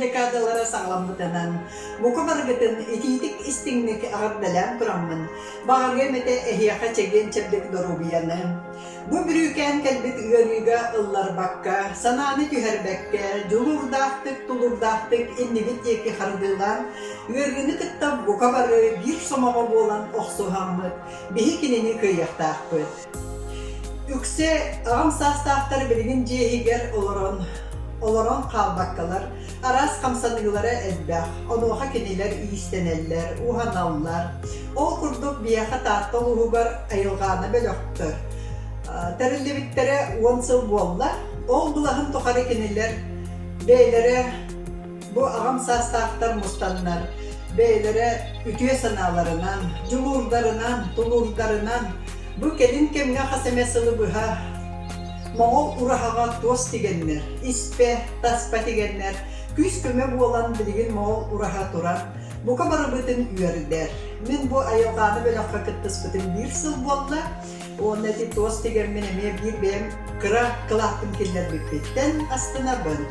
декадалара саҕаламмытынан, бука барыгытын итиитик-истиҥник эҕэрдэлээн тураммын, баҕарыам этэ эһиэхэ чэгиэн-чэбдик доруобуйаны, Бу бүрүүкээн кэлбит ыарыыга ылларбакка, санааны түһэрбэккэ, дьулуурдаахтык, тулуурдаахтык иннибит диэки хардыылаан, ыарыыны кытта бука бары биир сомоҕо буолан охсуһаммыт, биһи кинини кыайыахтаахпыт. Үксэ аҕам саастаахтар билигин дьиэ иһигэр олорон, олорон хаалбаккалар, араас хамсаныылара элбэх, онуоха кинилэр иистэнэллэр, уһаналлар. Ол курдук биһиэхэ Таатта улууһугар айылҕаана бөлөхтөр тэриллибиттэрэ 10 сыл буолла. Ол былаһын тухары кинилэр бэйэлэрэ бу аҕам саастаахтар мустаннар, бэйэлэрэ үтүө санааларынан, дьулуурдарынан, тулуурдарынан бу кэлин кэмҥэ хас эмэ сылы быһа Моҕол ураһаҕа туос тигэннэр, испэ, таспа тигэннэр, күүс-көмө буолан билигин Моҕол ураһа турар, бука барыбытын үөрдэр. Мин бу айылҕааны бөлөххө кыттыспытым биир сыл буолла уонна ити туос тигэммин эмиэ биир бэйэм кыра кылааппын киллэрбиппиттэн астынабын.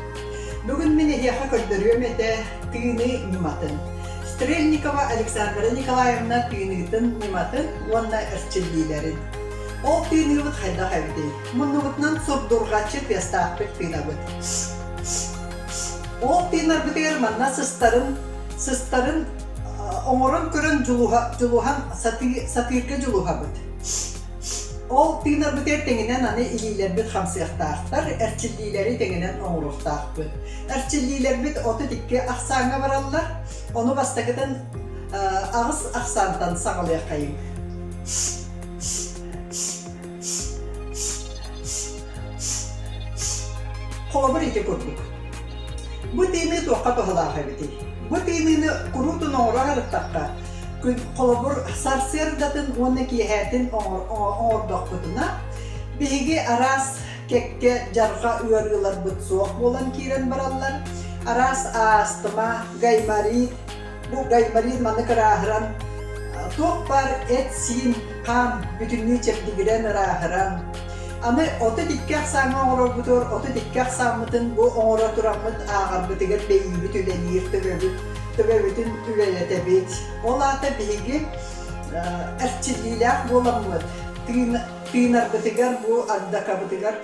Бүгүн мин эһиэхэ көрдөрүөм этэ тыыныы ньыматын. Стрельникова Александра Николаевна тыыныытын ньыматын уонна эрчиллиилэрин. Ол тыыныыбыт хайдах эбитий? Муннубутунан сурдурҕаччы тыастаахтык тыынабыт. Ол тыынарбытыгар манна сыстарын, сыстарын оҥорон көрөн дьулуһа, дьулуһан сатыы, сатыырга дьулуһабыт. Ол тыынарбытыгар тэҥинэн аны илиилэрбит хамсыахтаахтар, эрчиллиилэри тэҥинэн оҥоруохтаахпыт. Эрчиллиилэрбит 32 ахсааҥҥа бараллар. Ону бастакытын аҕыс ахсаантан саҕалыаххайыҥ. Холобур ити курдук. Бу тыыныы туохха туһалаах эбитий? Бу тыыныыны куруутун оҥоро сырыттахха, холобур, сарсыардатын уонна киэһээтин оҥордохпутуна, биһиги араас кэккэ дьарҕа ыарыыларбыт суох буолан киирэн бараллар. Араас астма, гайморит, Бу гайморит маннык ырааһыран, туох баар эт-сиин, хаан бүтүннүү чэбдигирэн ырааһыран, аны 32 ахсааҥҥа оҥорорбутугар 32 ахсааммытын бу оҥоро тураммыт ааҕарбытыгар бэйиибит үлэлиир, төбөбүт, төбөбүтүн үлэлэтэбит. Ол аата биһиги эрчиллиилээх буоламмыт, тыын, тыынарбытыгар бу ардакабытыгар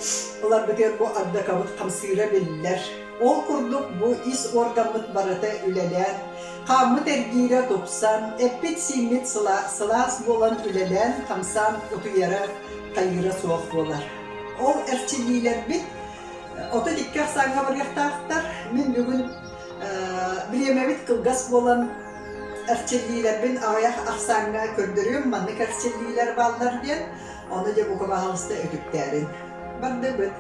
ыларбытыгар бу ардакабыт хамсыыра биллэр. Ол курдук бу ис уоргаммыт барыта үлэлээн, хааммыт эргиирэ тупсан, эппит-сииммит сылаас буолан үлэлээн, хамсаан утуйара, хайыыра суох буолар. Ол эрчиллиилэрбит 32 ахсааҥҥа барыахтаахтар. Мин бүгүн бириэмэбит кылгас буолан эрчиллиилэрбин аҕыйах ахсааҥҥа көрдөрүөм, маннык эрчиллиилэр бааллар диэн, ону дьэ бука баһаалыста үтүктээрин. Бардыбыт.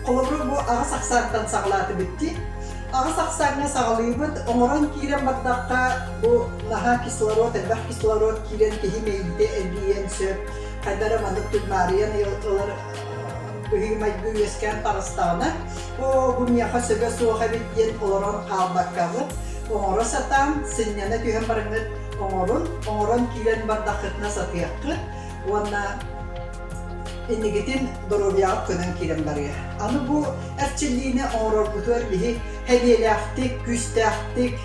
Холобура, бу аҕыс ахсаантан саҕалаатыбыт дии. Аҕыс ахсааҥҥа саҕалыыбыт, оҥорон киирэн бардахха, бу наһаа кислород, элбэх кислород киирэн киһи мэйиитэ эргийиэн сөп. Хайда эрэ маннык туймаарыйан ылар быһыы-майгы үөскээн таҕыстаҕына, оо, бу миэхэ сөбө суох эбит диэн олорон хаалбаккаҕыт, оҥоро сатаан, сынньана түһэн бараҥҥыт оҥорун, оҥорон киирэн бардаххытына сатыаххыт уонна иннигитин доруобуйаҕыт көнөн киирэн барыа. Аны бу эрчиллиини оҥорорбутугар биһи хэбиэлээхтик, күүстээхтик,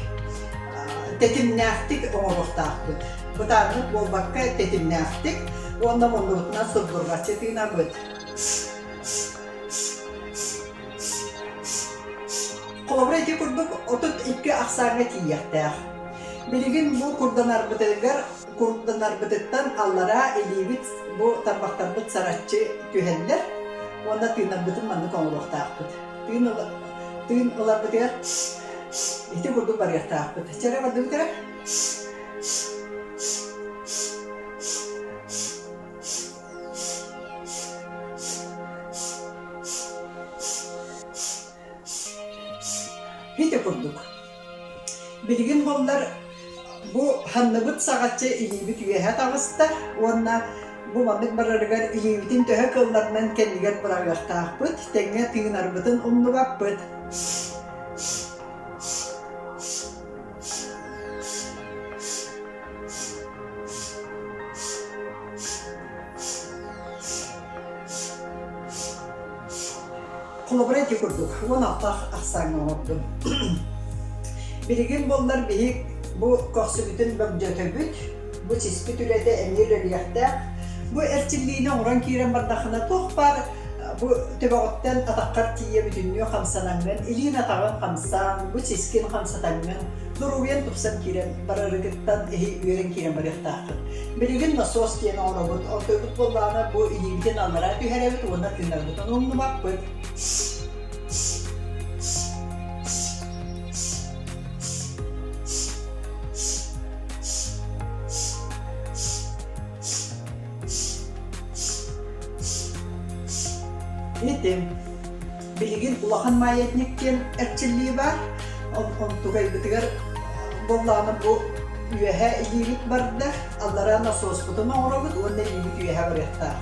тэтимнээхтик оҥоруохтаахпыт. Бытааннык буолбакка тэтимнээхтик уонна муннубутунан сурдурҕаччы тыынабыт. Холобура ити курдук 32 ахсааҥҥа тиийиэхтээх. Билигин бу курданарбытыгар курданарбытыттан аллараа илиибит бу тарбахтарбыт сараччы түһэллэр уонна тыынарбытын маннык оҥоруохтаахпыт. Тыын, тыын ыларбытыгар ити курдук барыахтаахпыт. Чэ эрэ бардыбыт эрэ. Ити курдук. Билигин буоллар бу ханныбыт саҕаччы илиибит үөһэ таҕыста уонна бу маннык барарыгар илиибитин төһө кыалларынан кэннигэр быраҕыахтаахпыт, тэҥҥэ тыынарбытын умнубаппыт. Холобура ити курдук 16 ахсааҥҥа оҥордум. Билигин буоллар биһи бу көхсүбүтүн бөгдьөтөбүт, бу сиспит үлэтэ эмиэ үлэлиэхтээх. Бу эрчиллиини оҥорон киирэн бардаххына туох баар бу төбөҕүттэн атаххар тиийэ бүтүннүү хамсанаҥҥын, илиин-атаҕын хамсаан, бу сискин хамсатаҥҥын, доруобуйан тупсан киирэн барарыгыттан эһи үөрэн киирэн барыахтааххын. Билигин насос диэн оҥоробут, онтуйбут буоллаҕына бу илиибитин аллараа түһэрэбит уонна тыынарбытын умнубаппыт. Ити билигин улахан маятник диэн эрчиллии баар. Онтугайбытыгар буоллаҕына бу үөһэ илиибит барда, аллараа насоспутун оҥоробут уонна илиибит үөһэ барыахтаах.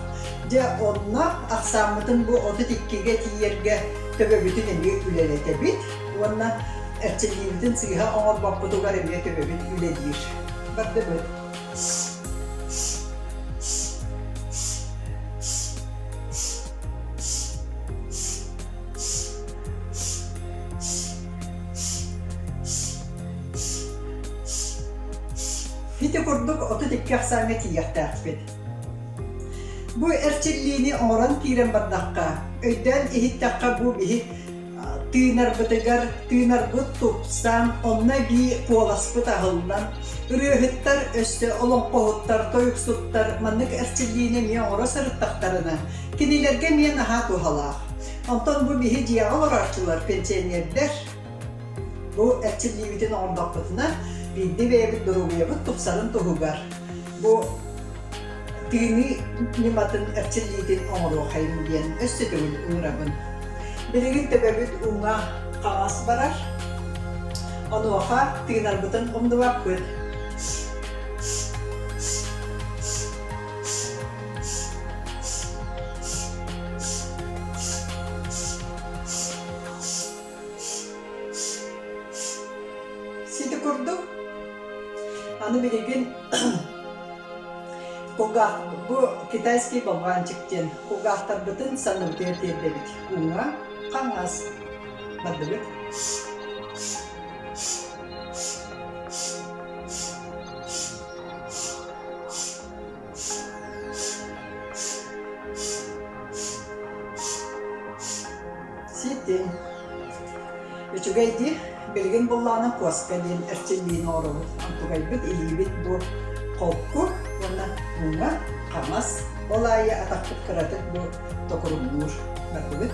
Дьэ онно ахсааммытын бу 32-гэ тиийэргэ төбөбүтүн эмиэ үлэлэтэбит уонна эрчиллиибитин сыыһа оҥорбоппутугар эмиэ төбөбүт үлэлиир. Бардыбыт. Ити курдук 32 ахсааҥҥа тиийиэхтээхпит. Бу эрчиллиини оҥорон киирэн бардахха, өйдөөн иһиттэххэ бу биһи тыынарбытыгар тыынарбыт тупсан, онно эбии куоласпыт аһыллан, ырыаһыттар өссө олоҥхоһуттар, тойуксуттар маннык эрчиллиини эмиэ оҥоро сырыттахтарына, кинилэргэ эмиэ наһаа туһалаах. Онтон бу биһи дьиэҕэ олорооччулар, пенсионердэр бу эрчиллиибитин оҥордохпутуна, биирдэ бэйэбит доруобуйабыт тупсарын туһугар бу тыыныы ньыматын эрчиллиитин оҥоруохайым диэн өссө төгүл ыҥырабын. Билигин төбөбүт уҥа хаҥас барар, онуоха тыынарбытын умнубаппыт. Сити курдук аны билигин кулгаах бу китайский болванчик диэн кулгаахтарбытын санныбытыгар тиэрдэбит. Уҥа, хаҥас бардыбыт. Ситим. Үчүгэй дии, билигин буллаҕына куоска диэн эрчиллиини оҥоробут. Онтугайбыт илиибит бу холку уонна уҥа, хаҥас, ол аайы атахпыт кыратык бу токурумнуур. Бардыбыт.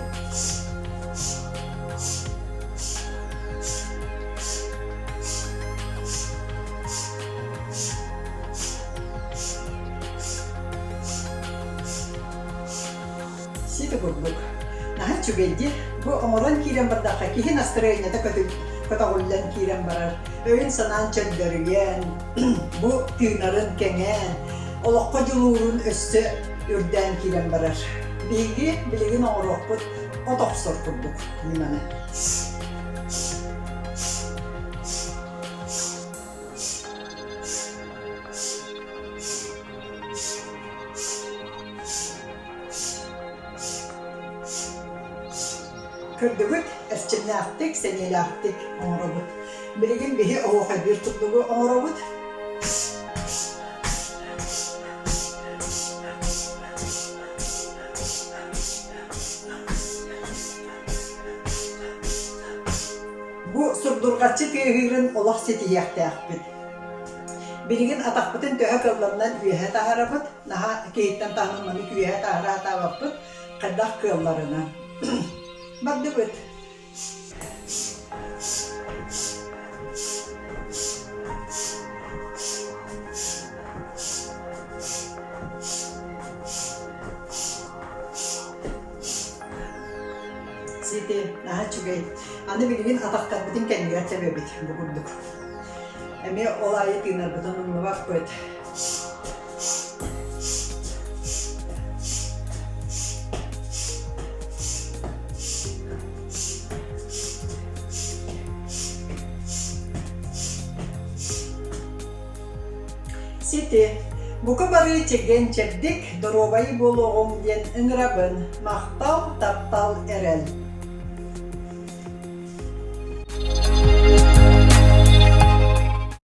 Сити курдук. Наһаа үчүгэй дии. Бу оҥорон киирэн бардахха киһи настроениета көтөҕүллэн киирэн барар. Өйүн-санаан чөллөрүйэн, бу тыынарын кэҥээн, олоххо дьулуурун өссө үрдээн киирэн барар. Биһиги билигин оҥоруохпут от охсор курдук ньыманы. Көрдүгүт, эрчимнээхтик, сэниэлээхтик оҥоробут. Билигин биһи оһуохайдыыр курдугу оҥоробут. Бу сурдурҕаччы тыаһыырын олох ситиһиэхтээхпит. Билигин атахпытын төһө кыалларынан үөһэ таһаарабыт, наһаа киһиттэн таһынан маннык үөһэ таһаара сатаабаппыт, хайдах кыалларынан. Бардыбыт. Сити, наһаа үчүгэй. Аны билигин атахтарбытын кэннигэр тэбэбит бу курдук. Эмиэ ол аайы тыынарбытын умнубаппыт. Сити, бука бары чэгиэн-чэбдик, доруобай буолуоҕуҥ диэн ыҥырабын. Махтал, таптал, эрэл.